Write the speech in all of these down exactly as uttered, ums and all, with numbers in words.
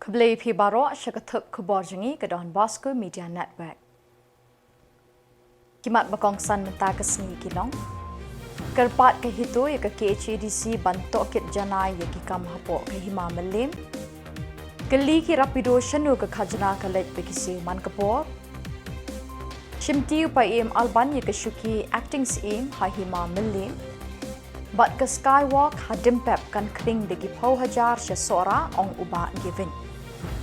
Khublei phi baroh sha ka thup khubor jong ngi ka Don Bosco Media Network. Ki mat ba kongsan mynta ka sngi ki long: Kyrpad ka HITO ïa ka KHADC ban tohkit janai ïa ki kam hapoh ka Hima Mylliem. Kylli ki rapido shano ka khajna ka leit ba ki siew man ka por. Shimti u Paiem Alban ïa ka shuki acting Syiem ha Hima Mylliem. Bad ka Skywalk ha Dimpep kan khring da ki phew hajar sha Sohra, ong u Bah Gavin.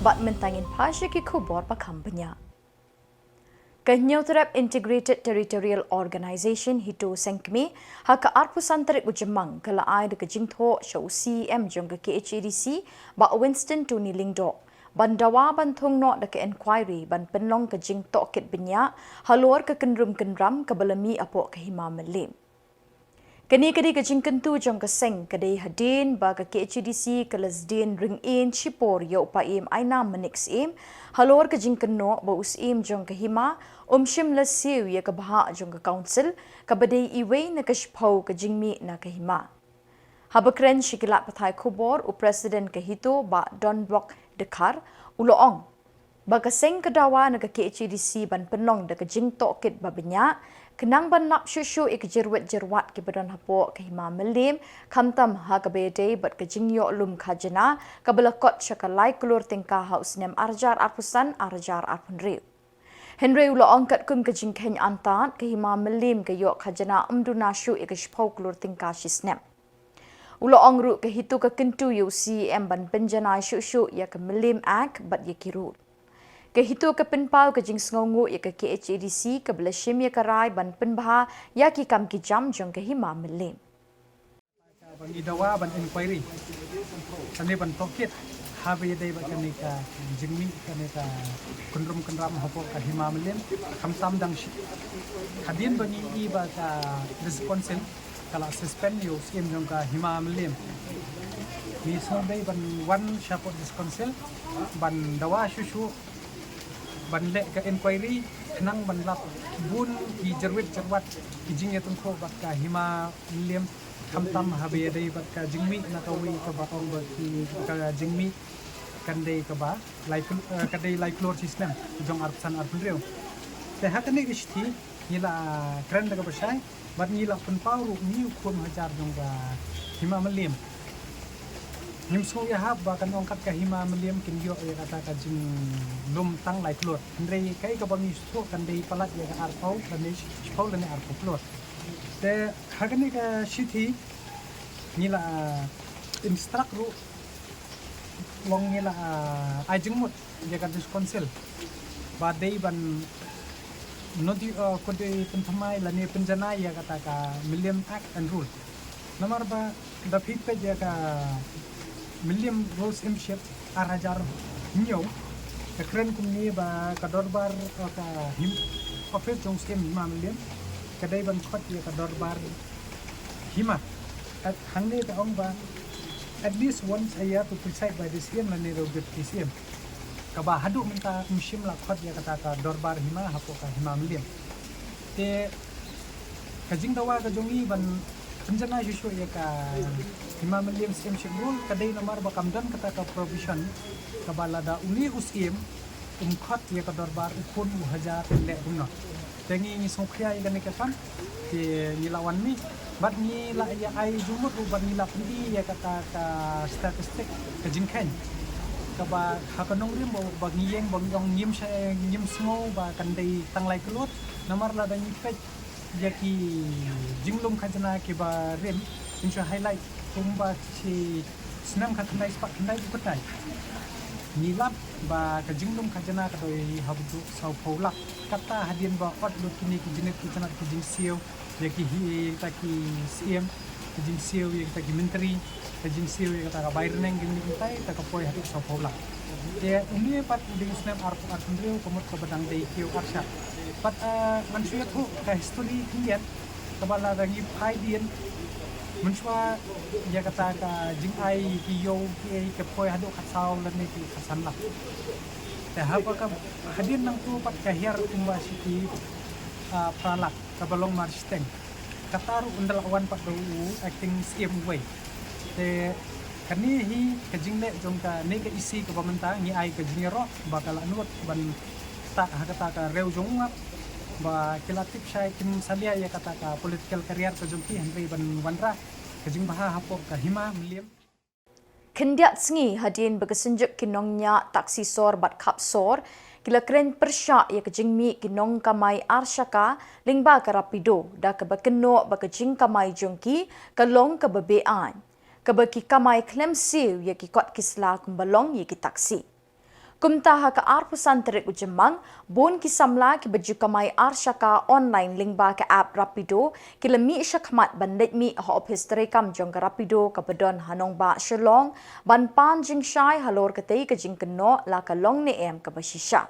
Bad mynta ngin phai sha ki khubor ba kham bniah. Ka Hynñiewtrep Integrated Territorial Organization HITO Sengkmie ha ka arphew san tarik u Jymmang ka la ai da ka jingthoh sha u CEM jong ka KHADC, Bah Winston Tony Lyngdoh, ban dawa ban thung noh da ka inquiry ban pynlong ka jingtohkit bniah halor ka kynrum kynram kaba la mih hapoh ka Hima Mylliem. Kane ka dei ka jingkyntu jong ka seng, ka dei hadien ba ka KHADC ka la sdien ryng'in shipor ïa u Paiem Ainam Manik Syiem halor ka jingkynnoh ba u Syiem jong ka Hima um shym la siew ïa ka bhah jong ka Council, kaba dei iwei na ka shiphew ka jingmih na ka Hima. Haba kren sha ki lad pathai khubor, u President ka HITO, Bah Donbok Dkhar, u la ong ba ka seng ka dawa na ka KHADC ban pynlong da ka jingtohkit ba bniah, khnang ban lap shuh shuh ïa ki jyrwit jyrwat kiba don hapoh ka Hima Mylliem, khamtam ha kaba ïadei bad ka jingïoh lum khajna kaba la kot sha ka lai klur tyngka ha u snem ar hajar arphew san ar hajar arphew hynriew. Hynrei u la ong katkum ka jingkheiñ antad, ka Hima Mylliem ka ïoh khajna ym duna shuh ïa ka shiphew klur tyngka shi snem. U la ong ruh ka HITO ka kyntu ïa u CEM ban pynjanai shuh shuh ïa ka Mylliem Act bad ïa ki ruh. Ka HITO ka pynpaw ka jingsngewnguh ïa ka KHADC kaba la shim ïa ka rai ban pynbha ïa ki kam ki jam jong ka Hima Mylliem. Ba ngi dawa ban inquiry, kane ban tohkit, haba ïadei bad kane ka jingmih, kane ka kynrum kynram hapoh ka Hima Mylliem, khamtam dang shi. Hadien ba ngi i ba ka District Council ka la suspend ïa u Syiem jong ka Hima Mylliem, ngi sngewdei ban wan shapoh District Council ban dawa shuh shuh, ban leh ka inquiry, khnang ban lap bun ki jyrwit jyrwat ki jingïatyngkhuh bad ka Hima Mylliem, khamtam haba ïadei bad ka jingmih na kawei kaba ong ba ki, ka jingmih kan dei kaba lai pl-, eh, ka dei lai klur shi snem, jong arphew san arphew hynriew. Te ha kane ka shithi ngi la kren da kaba shai bad ngi la pynpaw ruh ngi u khun hajar jong ka Hima Mylliem. Ngim sngewthuh ïahap ba kan ong kat ka Hima Mylliem kin ïoh ïa kata ka jinglum tang lai klur. Hynrei kaei kaba ngi sngewthuh kan dei palat ïa ka arphew lane shiphew lane arphew klur. Te ha kane ka shithi ngi la instruct ruh, long ngi la ai jingmut ïa ka District Council ba dei ban nodi, eh, kut dei pynthymmai lane pynjanai ïa kata ka Mylliem Act and Rule. Namar ba da phi peit ïa ka Mylliem Rules Imship ar hajar hynñiew, ka kren kumne ba ka dorbar, eh, ka Him-, office jong Syiem Hima Mylliem ka dei ban khot ïa ka dorbar Hima. At hangne ka ong ba at least once a year to preside by the Syiem lane the Deputy Syiem. Kaba haduh mynta ym shym la khot ïa kata ka dorbar Hima hapoh ka Hima Mylliem. Te ka jingdawa ka jong ngi ban pynjanai shuh shuh ïa ka Hima Mylliem Syiemship Rule ka dei namar ba kam don kata ka provision kaba lada une u Syiem um khot ïa ka dorbar u khun u hajar un leh kumno. Te ngi ngi sngewkhia ïa kane ka kam, te ngi la wan mih bad ngi la ïa ai jingmut ruh bad ngi la pyni ïa kata ka statistic, ka jingkheiñ kaba ha ka nongrim ba, ba ngi ïeng ba ngi ong ngim sha, ngim sngew ba kan dei tang lai klur. Namar lada ngi peit ïa ki jinglum khajna kiba rim, ngi shu highlight kumba shi snem khatkhyndai spah khyndai u khyndai. Ngi lap ba ka jinglum khajna ka dei haduh sawphew lak. Kata hadien ba ot lut kine ki jingit ki jingit ki jingsiew ïa ki hi, ïa kita ki Syiem, ki jingsiew ïa kita ki myntri, ki jingsiew ïa kita ka bai rneng, ki mynta ka poi haduh sawphew lak. Te une pat u dei u snem arphew arphew hynriew ka mut kaba dang dei kiew arshah. Pat, eh, ngan shu ïathuh ka history khyndiat kaba lada ngi phai dien mynshuwa ïa kata ka jingai ki ïew ki ei ka poi haduh khatsaw lane ki khatsan lak. Te haba ka hadien nangtu pat ka hiar kumba shi ki, ah, phra lak kaba long marshiteng. Kata ruh ynda la wan pat da u acting Syiem uwei. Te Kane hi ka jingleh jong kane ka E C kaba mynta ngi ai ka jingïaroh ba ka la nud ban ktah ha kata ka riew jong u ap ba ki la tip shai kim salia ïa kata ka political career ka jong ki hynrei ban wanrah ka jingbha hapoh ka hima mlien. Khyndiat sngi hadien ba ka synjuk ki nongñiah taxi sor bad khap sor ki la kren pyrshah ïa ka jingmih ki nongkamai ar shaka lyngba ka Rapido da kaba kynnoh ba ka jingkamai jong ki ka long kaba be-aiñ, kaba ki kamai khlem siew ïa ki kot ki sla kumba long ïa ki taxi. Kumta ha ka arphew san tarik u Jymmang, bun ki samla kiba ju kamai ar shaka online lyngba ka app Rapido ki la mih shakhmat ban leit mih ha ophis treikam jong ka Rapido kaba don ha nongbah Shillong ban pan jingshai halor katei ka jingkynnoh la ka long ne em kaba shisha.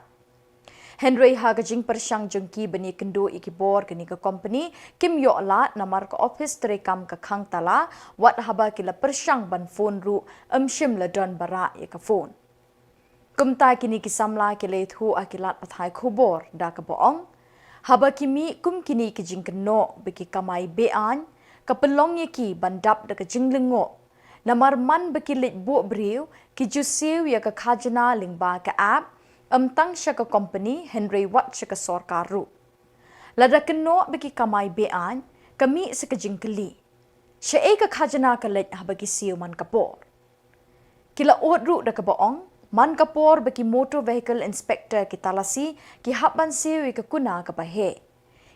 Hynrei ha ka jingpyrshang jong ki ban ïakynduh ïa ki bor kane ka kompani kim ïoh lad namar ka ophis treikam ka khang tala, wat haba ki la pyrshang ban phone ruh ym shym la don ba rah ïa ka phone. Kumta kine ki samla ki la ïathuh ha ki lad pathai khubor da kaba ong, haba ki mih kum kine ki jingkynnoh ba ki kamai be-aiñ, ka pynlong ïa ki ban dap da ka jinglyngngoh. Namar man ba ki leit buh briew ki ju siew ïa ka khajna lyngba ka app, ym tang sha ka kompani hynrei wat sha ka sorkar ruh. Lada kynnoh ba ki kamai be-aiñ, ka mih sa ka jingkylli, shaei ka khajna ka leit haba ki siew man ka por? Ki la ud ruh da kaba ong, man ka por ba ki Motor Vehicle Inspector ki talasi ki hap ban siew ïa ka kuna kaba heh.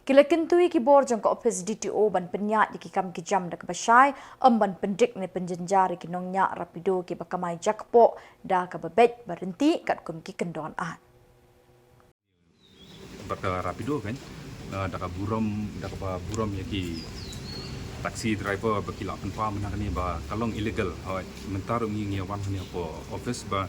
Ki la kyntu ïa ki bor jong ka ophis D T O ban pynïaid ïa ki kam ki jam da kaba shai, ym ban pyndik ne pynjynjar ïa ki nongñiah Rapido kiba kamai jakpoh da kaba beit ba ryntih katkum ki kyndon aiñ. Bad ka Rapido kan, da ka burom, da kaba burom ïa ki taxi driver ba ki la pynpaw mynta kane ba ka long illegal. Hooid, mynta ruh ngi ngi wan hangne hapoh office ba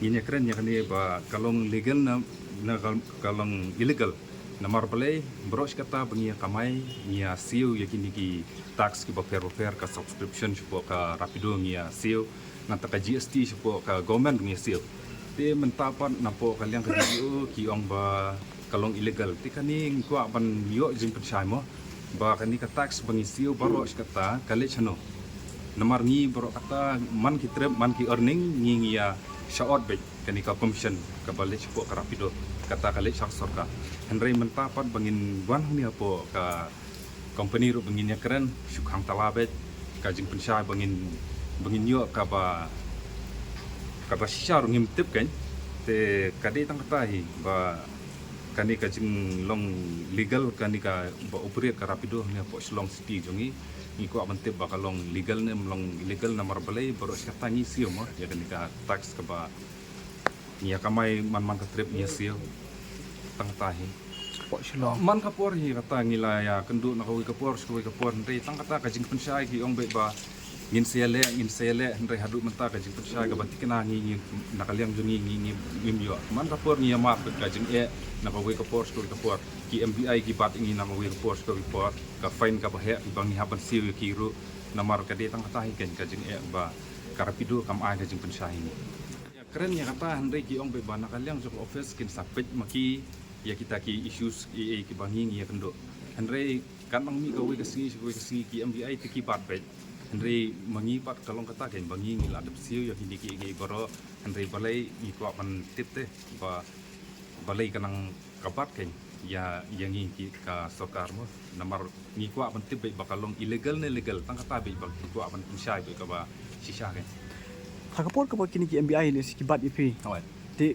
ngin ïakren ïa kane ba ka long legal ne, ne ka long illegal. Namar balei, baroh shi katta ba ngi ïa kamai, ngi ïa siew ïa kine ki tax kiba pher bapher, ka subscription shapoh ka Rapido ngi ïa siew, nangta ka G S T shapoh ka government ngi ïa siew. Te mynta pat napoh ka liang ka D T O ki ong ba ka long illegal. Te kane ngi kwah ban ïoh jingpynshai mo ba kane ka tax ba ngi siew baroh shi katta ka leit shano. Namar ngi baroh katta man ki trip man ki earning ngi ngi ïa shah ot beit kane ka commission kaba leit shapoh ka Rapido, kata ka leit sha ka sorkar. Hynrei mynta pat ba ngin wan hangne hapoh ka company ruh ba ngin ïakren shu khang tala beit, ka jingpynshai ba ngin, ba ngin ïoh kaba, kaba shisha ruh ngim tip kan. Te ka dei tang kata hi ba kane ka jinglong legal kane kaba operate ka Rapido hangne hapoh Shillong City jong ngi, ngi kwah ban tip ba ka long legal ne em long illegal. Namar balei, baroh shi katta ngi siew mo ïa kane ka tax kaba ngi ïa kamai man man ka trip ngi ïa siew. Tang kata hi. Hapoh Shillong. Man ka por hi kata ngi la ïakynduh na kawei ka por sha kawei ka por, hynrei tang kata ka jingpynshai ki ong beit ba ngin sa ïaleh, ngin sa ïaleh, hynrei haduh mynta ka jingpynshai kaba thikna ngi, ngi na ka liang jong ngi ngi, ngi, ngim ïoh. Man ka por ngi ïa map ka jingeh na kawei ka por sha kawei ka por. Ki M V I ki bat ïa ngi na kawei ka por sha kawei ka por. Ka fine kaba heh ba ngi hap ban siew ïa ki ruh. Namar ka dei tang kata hi kan ka jingeh ba ka Rapido kam ai ka jingpynshai ïa ngi. Kren ïa kata, hynrei ki ong beit ba na ka liang jong ka office kin sa peit ma ki ïa kita ki issues ei ei kiba ngi ngi ïakynduh. Hynrei katba mih kawei ka sngi sha kawei ka sngi ki M V I te ki bat beit. Hynrei ma ngi pat ka long kata kan ba ngi ngi la dep siew ïa kine kiei kiei baroh. Hynrei balei ngi kwah ban tip te ba balei ka nang ka bat kan ïa, ïa ngi ki ka sorkar mo. Namar ngi kwah ban tip beit ba ka long illegal ne legal, tang kata beit ba ngi kwah ban pynshai beit kaba shisha kan. Ha ka por kaba kine ki M V I lehse ki bat ïa phi. Hooid. Te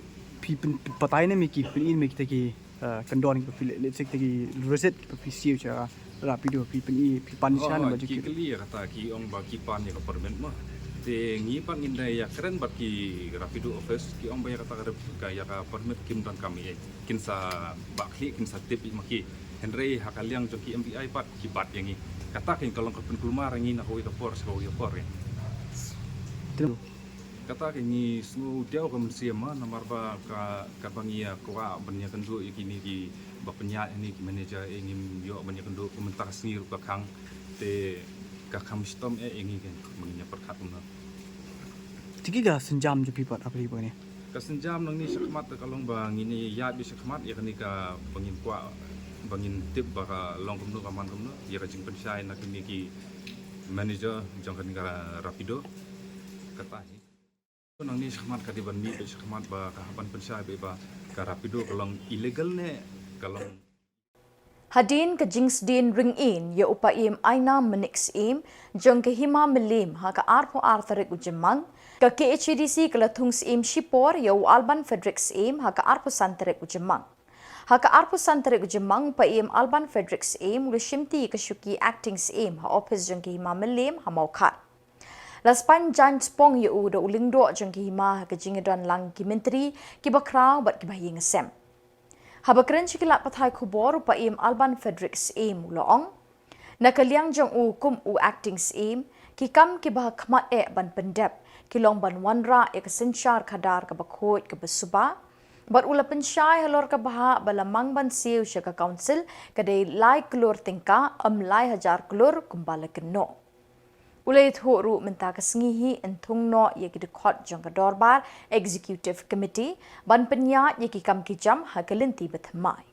phi pyn, pynpatai ne me ki, pyni me kita ki, eh, kyndon kiba phi leh, lehse kita ki receipt kiba phi siew sha Rapido, phi pyni, phi pan shisha ne ba ju ki kylli ïa kata, ki ong ba ki pan ïa ka permit mo. Te ngi pat ngin da ïakren bad ki Rapido office, ki ong ba ïa kata ka rep-, ka, ïa ka permit kim donkam ei ei. Kin sa bah khlieh, kin sa tip ma ki. Hynrei ha ka liang jong ki M V I pat ki bat ïa ngi. Kata kan ka long ka pynkulmar ïa ngi na kawei ka por sha kawei ka por kan. Kata kan ngi sngew diaw ka mynsiem mo, namar ba ka, katba ngi ïa kwah ban ïakynduh ïa kine kiba pynïaid hangne ki manager, eh, ngim ïoh ban ïakynduh. Kumta ka sngi ruh ka khang, te ka kham shitom eh ïa ngi kan ba ngin ïa pyrkhat kumno. Te ki ka sienjam jong phi pat ha phi ba kane? Ka sienjam nangne shakhmat te ka long ba ngin ïa ïaid beit shakhmat ïa kane kaba ngin kwah, ba ngin tip ba ka long kumno, ka man kumno ïa ka jingpynshai na kine ki manager jong kane ka Rapido. Kata hi. Nangne shakhmat ka dei ban mih shakhmat ba ka hap ban pynshai ba ka rapido ka long illegal ne ka long. Hadien ka jingsdien ring-ïing ïa u Paiem Ainam Manik Syiem jong ka Hima Mylliem ha ka arphew ar tarik u Jymmang, ka K H A D C ka la thung syiem shipor ïa u Alban Frederick Syiem ha ka arphew san tarik u Jymmang. Ha ka arphew san tarik u Jymmang, u Paiem Alban Frederick Syiem u la shimti ïa ka shuki acting syiem ha ophis jong ka Hima Mylliem ha Mawkhar. La span jaiñ spong ïa u da u lyngdoh jong ka hima ha ka jingïadon lang ki myntri, kiba khraw bad kiba ha ïing ha sem. Haba kren sha ki lad pathai khubor, u Paiem Alban Frederick Syiem u la ong, na ka liang jong u kum u acting syiem, ki kam kiba ha khmat eh ban pyndep ki long ban wanrah ïa ka synshar khadar kaba khuid kaba suba. Bad u la pynshai halor ka bhah ba la mang ban siew sha ka council ka dei lai klur tyngka, ym lai hajar klur kumba la kynnoh. U la ïathuh ruh mynta ka sngi hi yn thung noh ïa ki dkhot jong ka dorbar Executive Committee ban pynïaid ïa ki kam ki jam ha ka lynti bathymmai.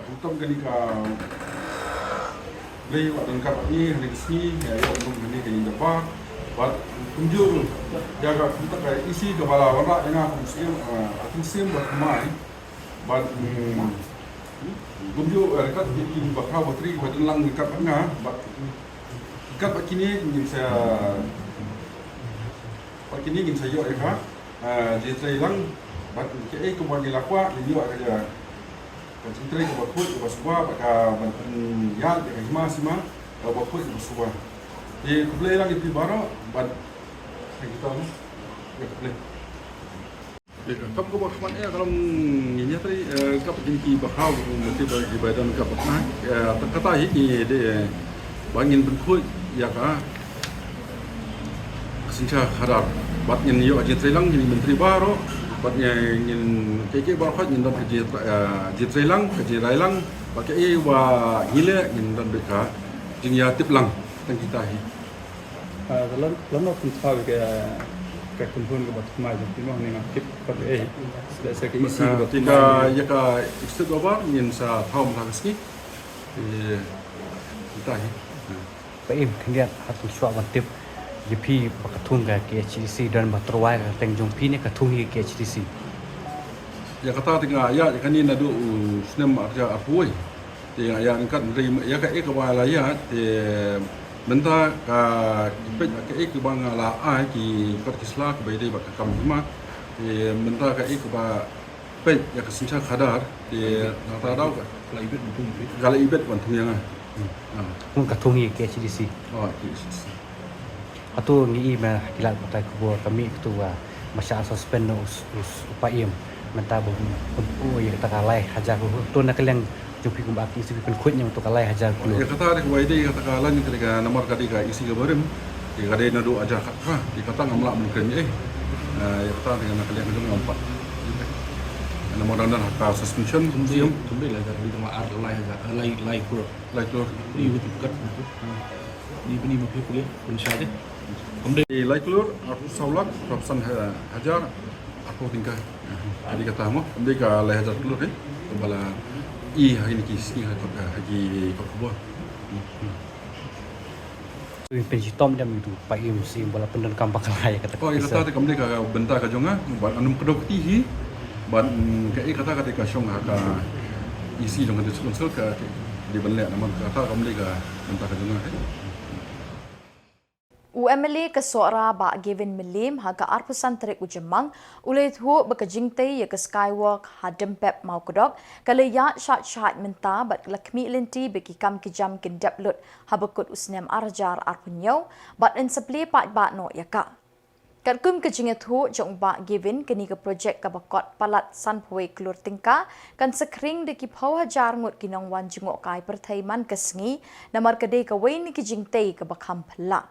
Khamtam kane ka Blei ba don ka ba ngi ha kane ka sngi, ïa, ïa, ïa, ha kane ka ïing dorbar. Bad kumjuh ïa ka, kumta ka E C kaba la wanrah ïa nga kum syiem, eh, acting syiem bad kumai. Bad, mm, kumjuh, eh, kat ki, ki ba khraw ba tri ba don lang kat ba nga, bad kat ba kine ngin sa, ba kine ngin sa ïoh ïa ka, eh, jingtrei lang, bad kaei kaba ngi la kwah ngin ïoh ïa ka, ka jingtrei kaba khuid kaba suba, bad ka ban pynïaid ïa ka hima sima kaba khuid kaba suba. Te khublei lang ïa phi baroh, bad ïa kita, ïa khublei. Ïa ka kam kaba khmat ïa ka long ngin ïa trei, eh, kaba kine ki ba khraw, ba ki ba, ki ba don kaba khmat, eh, kata hi ki de, eh, ba ngin pynkhuid ïa ka synshar khadar. Bad ngin ïoh jingtrei lang, ngin myntri baroh, bad ngin, ngin kiei kiei baroh ngin don ka jing, eh, jingtrei lang, ka jingrai lang, bad kiei ba ngi leh ngin don bad ka jingïatip lang tang kita hi. Ah, ka lon, lon no pynpaw ka, ka kynhun kaba thymmai jong phi mo, ne ngam tip pat ei. Lehse ka E C kaba thymmai. Ïa ka executive kaba ngin sa thaw mynta ka sngi. Ïa, mynta hi. Paiem, khyndiat, hato shuwa ban tip ïa phi ba ka thung ka K H A D C don ba tyrwa ka kyrteng jong phi ne ka thung hi ka K H A D C? Ïa kata te nga ïa, ïa kane naduh u snem arhajar arphew. Te nga ïa ryngkat ïa kaei kaba la ïa, te mynta ka peit kaei kaba nga la ai ki kot ki sla kaba ïadei bad ka kam hima. Te mynta kaei kaba peit ïa ka synshar khadar, te nangta daw ka la ibit ban thung ïa nga. Ka la ibit ban thung ïa nga. Hmm. Ah. Ka thung hi K H A D C. Oh, K H A D C. Hato ngi i ma ki lad pathai khubor ka mih katu ba ma shah suspend noh u s-, u s-, u Paiem mynta ba u, u, u, ïa kata ka lai hajar klur. To na ka liang jong phi kum ba ki E C phi pynkhuid ïa kata ka lai hajar klur. Ïa kata dei kaba ïadei kata ka lain ka dei ka namar ka dei ka E C kaba rim. Ïa ka dei naduh hajar khat ka. Ïa kata ngam lah ban kren ei. Eh, ïa kata dei na ka liang jong nga pat. Namar dang don ha ka suspension. Kumdei, kumdei lai hajar, kumdei lai hajar, lai, lai klur. Lai klur. Ni betul kat. Ni bini ma phi kuliah pun sha de. Kumdei. Lai klur arphew saw lak arphew san ha-, hajar arphew tyngka. Adi kata mo, kumdei ka lai hajar klur eh. Kaba la i ha kine ki sngi ha kot, ha ki kot khubor. Phin shitom dem ïa utu Paiem Syiem ba la pyndonkam bakla ïa kata. Oh, ïa kata te kumdei ka bynta ka jong nga, bad ngam kdew kti hi, bad, mm, kaei kata ka te ka shong ha ka E C jong ka District Council ka, ka dei ban leh namar kata kumdei ka bynta ka jong nga, eh. U M L A ka Sohra Bah Gavin Mylliem ha ka arphew san tarik u Jymmang u la ïathuh ba ka jingtei ïa ka Skywalk ha Dympep Mawkdok ka la ïaid shait shait mynta bad ka la khmih lynti ba ki kam ki jam kin dep lut ha bakut u snem arhajar arphew hynñiew bad yn sa plie paidbah noh ïa ka. Katkum ka jingïathuh jong u Bah Gavin, kane ka projek kaba kot palat sanphew wei klur tyngka kan sa khring da ki phew hajar ngut ki nongwan jngohkai pyrthei man ka sngi, namar ka dei kawei na ki jingtei kaba kham phylla.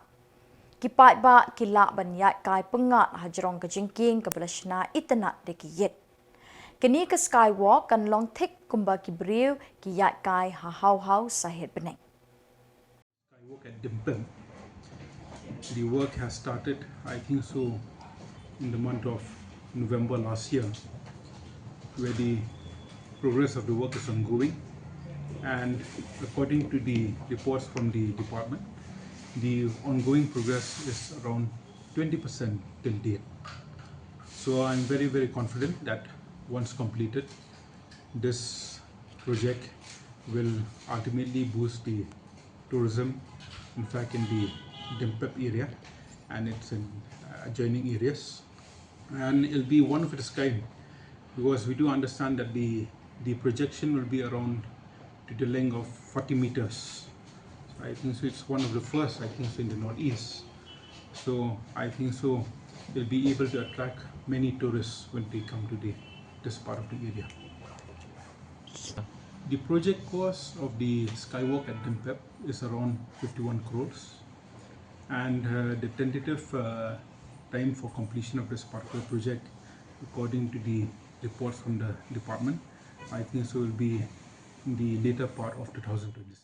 Ki paidbah ki lah ban ïaid kai pyngngad hajrong ka jingkieng kaba la shna itynnad da ki ïit. Kane ka skywalk kan long thik kumba ki briew ki ïaid kai ha haw haw sahit bneng. Skywalk at Dimpep. The work has started, I think so, in the month of November last year, where the progress of the work is ongoing. And according to the reports from the department, the ongoing progress is around twenty percent till date. So I'm very, very confident that once completed, this project will ultimately boost the tourism, in fact, in the Dimpep area and its in, uh, adjoining areas. And it'll be one of its kind, because we do understand that the, the projection will be around to the length of forty meters. So I think so it's one of the first, I think so, in the Northeast. So I think so they'll be able to attract many tourists when they come to the, this part of the area. The project cost of the skywalk at Dimpep is around fifty-one crores, and, uh, the tentative, uh, time for completion of this particular project, according to the reports from the department, I think so will be in the later part of two thousand twenty-seven.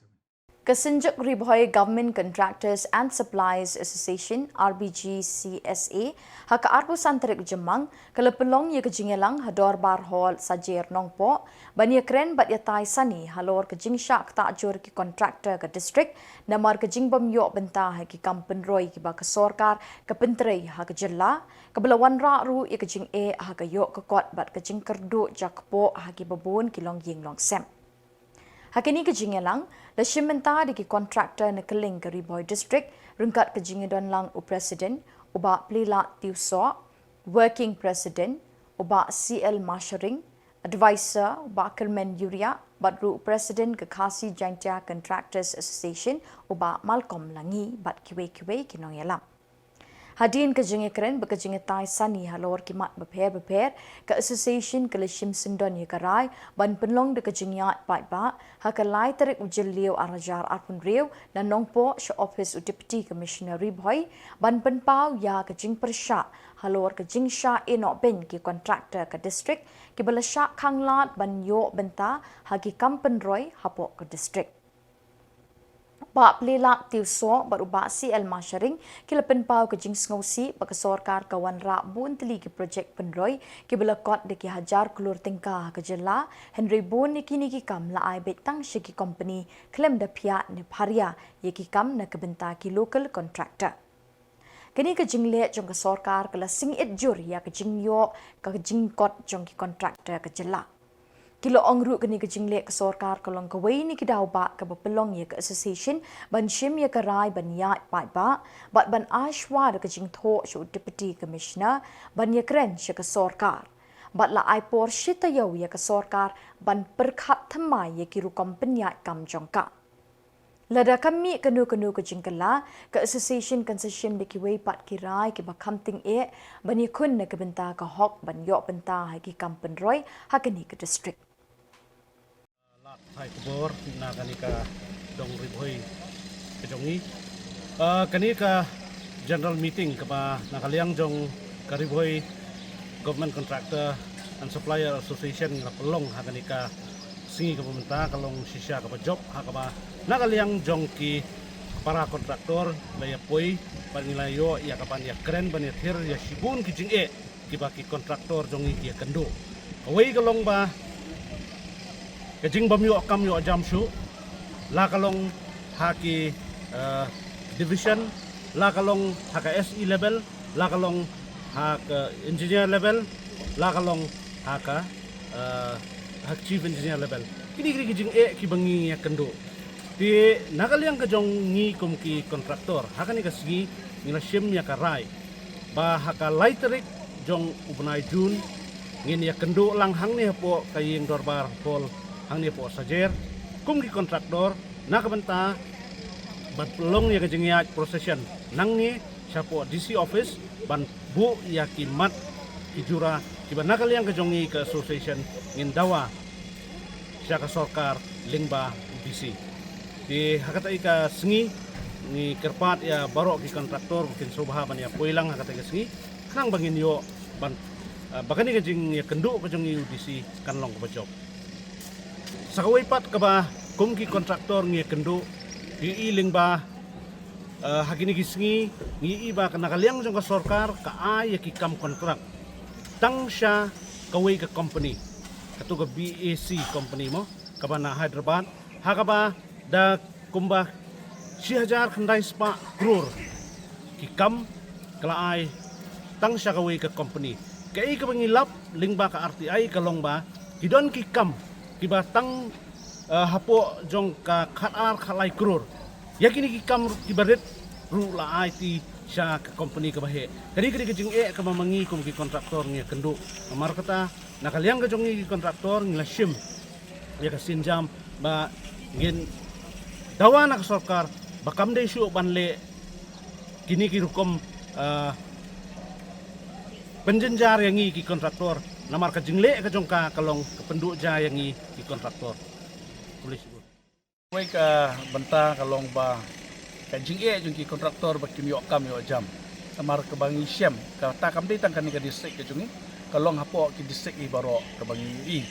Ka Synjuk Ri Bhoi Government Contractors and Suppliers Association, R B G C S A, ha ka arphew san tarik Jymmang, ka la pynlong ïa ka jingïalang ha Dorbar Hall Sajer Nongpoh, ban ïakren bad ïatai sani halor ka jingshah ktah jur ki contractor ka district, namar ka jingbym ïoh bynta ha ki kam pynroi kiba ka sorkar ka pyntrei ha ka jylla, kaba la wanrah ruh ïa ka jingeh ha ka ïoh ka kot bad ka jingkyrduh jakpoh ha kiba bun ki longïing longsem. Ha kane ka jingïalang, la shim bynta da ki contractor na kylleng ka Ri Bhoi District, ryngkat ka jingïadonlang u President, u Bah Plielad Tiewsoh, Working President, u Bah C L Masharing, Advisor, u Bah Kyrmen Ïuriah, bad ruh u President ka Khasi Jaintia Contractors Association, u Bah Malcolm Langi, bad kiwei kiwei ki nongïalam. Hadien ka jingïakren bad ka jingïatai sani halor ki mat bapher bapher, ka Association ka la shim syndon ïa ka rai ban pynlong da ka jingïaid paidbah ha ka lai tarik u Jylliew ar hajar arphew hynriew na Nongpoh sha ophis u Deputy Commissioner Ri Bhoi ban pynpaw ïa ka jingpyrshah halor ka jingshah ïehnoh beiñ ki contractor ka district kiba la shah khanglad ban ïoh bynta ha ki kam pynroi hapoh ka district. Bah Plielad Tiewsoh bad u Bah C L Masharing ki la pynpaw ka jingsngewsih ba ka sorkar ka wanrah bun tylli ki projek pynroi kiba la kot da ki hajar klur tyngka ha ka jylla, hynrei bun na kine ki kam la ai beit tang sha ki kompani khlem da phiah ne pharia ïa ki kam na ka bynta ki local contractor. Kane ka jingleh jong ka sorkar ka la sngewsih jur ïa ka jingïoh ka jingkot jong ki contractor ka jylla. Ki la ong ruh kane ka jingleh ka sorkar ka long kawei na ki daw ba kaba pynlong ïa ka association ban shim ïa ka rai ban ïaid paidbah bad ban ai shuwa da ka jingthoh sha u Deputy Commissioner ban ïakren sha ka sorkar. Bad la ai por shi taïew ïa ka sorkar ban pyrkhat thymmai ïa ki rukom pynïaid kam jong ka. Lada ka mih kano kano ka jingkylla, ka association kan sa shim da kiwei pat ki rai kiba kham tyngeh ban ïakhun na ka bynta ka hok ban ïoh bynta ha ki kam pynroi ha kane ka district. Lad thai khubor na kane ka dong Ri Bhoi ka jong ngi. Ah, kane ka general meeting kaba na ka liang jong ka Ri Bhoi Government Contractor and Supplier Association ngi la pynlong ha kane ka sngi kaba mynta ka long shisha kaba jop ha kaba na ka liang jong ki para contractor la ïa poi bad ngi la ïoh ïa kaban ïa kren ban ïa thir ïa shibun ki jingeh kiba ki contractor jong ngi ki ïa kynduh. Kawei ka long ba ka jingbym ïoh kam ïoh jam shuh la ka long ha ki, eh, division, la ka long ha ka S E level, la ka long ha ka engineer level, la ka long ha ka, eh, ha ka chief engineer level. Kine kine ki jingeh kiba ngi ïa kynduh. Te na ka liang ka jong ngi kum ki contractor ha kane ka sngi ngi la shim ïa ka rai ba ha ka lai tarik jong u bnai Jun ngin ïa kynduh lang hangne hapoh ka ïing dorbar hall hangne hapoh Sajer kum ki contractor na ka bynta ban pynlong ïa ka jingïaid procession nangne shapoh D C office ban buh ïa ki mat ki jura kiba na ka liang ka jong ngi ka association ngin dawa sha ka sorkar lyngba u D C. Te ha kata ka sngi Ngi kyrpad ïa baroh ki kontraktor ba kin sngewbha ban ïa poi lang ha kata ka sngi, khnang ba ngin ïoh ban, eh, ba kane ka jingïakynduh ka jong ngi u D C kan long kaba jop. Sa kawei pat kaba kum ki kontraktor ngi ïakynduh, ngi i lyngba, eh, ha kine ki sngi ngi i ba ka na ka liang jong ka sorkar ka ai ïa ki kam kontrak tang sha kawei ka company, katu ka B A C company mo, kaba na Hyderabad, ha kaba da kumba shi hajar khyndai spah klur ki kam ka la ai tang sha kawei ka company. Kaei kaba ngi lap lyngba ka R T I ka long ba ki don ki kam kiba tang, eh, hapoh jong ka khatar khatlai klur. Ïa kine ki kam kiba rit ruh la ai ti sha ka company kaba heh. Kane kane ka jingeh kaba ma ngi kum ki kontraktor ngi ïakynduh. Namar kata na ka liang ka jong ngi ki kontraktor ngi la shim ïa ka sienjam ba ngin dawa na ka sorkar ba kam dei shuh ban leh kine ki rukom, ah, pynjynjar ïa ngi ki kontraktor. Namar ka jingleh ka jong ka ka long ka pynduh ja ïa ngi ki kontraktor. Khublei shibun. Wei ka bynta ka long ba ka jingeh jong ki kontraktor ba kim ïoh kam ïoh jam. Namar kaba ngi shem kata kam dei tang kane ka district ka jong ngi, ka long hapoh ki district hi baroh kaba ngi ïohi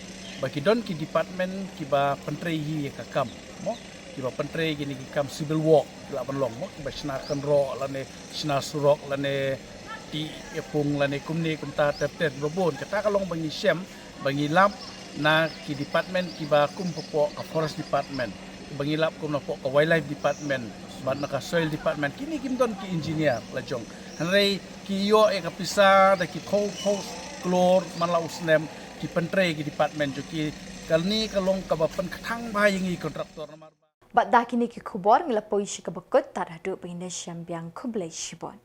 ba ki don ki department kiba pyntrei hi ïa ka kam mo, kiba pyntrei kine ki kam civil work ki lah ban long mo, kiba shna kynroh lane shna surok lane tih ïa pung lane kumne kumta ter ter kiba bun. Kata ka long ba ngi shem ba ngi lap na ki department kiba kum hapoh ka forest department, ba ngi lap kum na hapoh ka wildlife department bad na ka soil department. Kine kim don ki engineer la jong, hynrei ki ïoh ïa ka pisa da ki phew phew klur man la u snem ki pyntrei ki department jong ki. Kane ka long kaba pynkthang bha ïa ngi kontraktor namar ba. Bad da kine ki khubor ngi la poi sha kaba kut, tad haduh ba ngin ïashem biang, khublei shibun.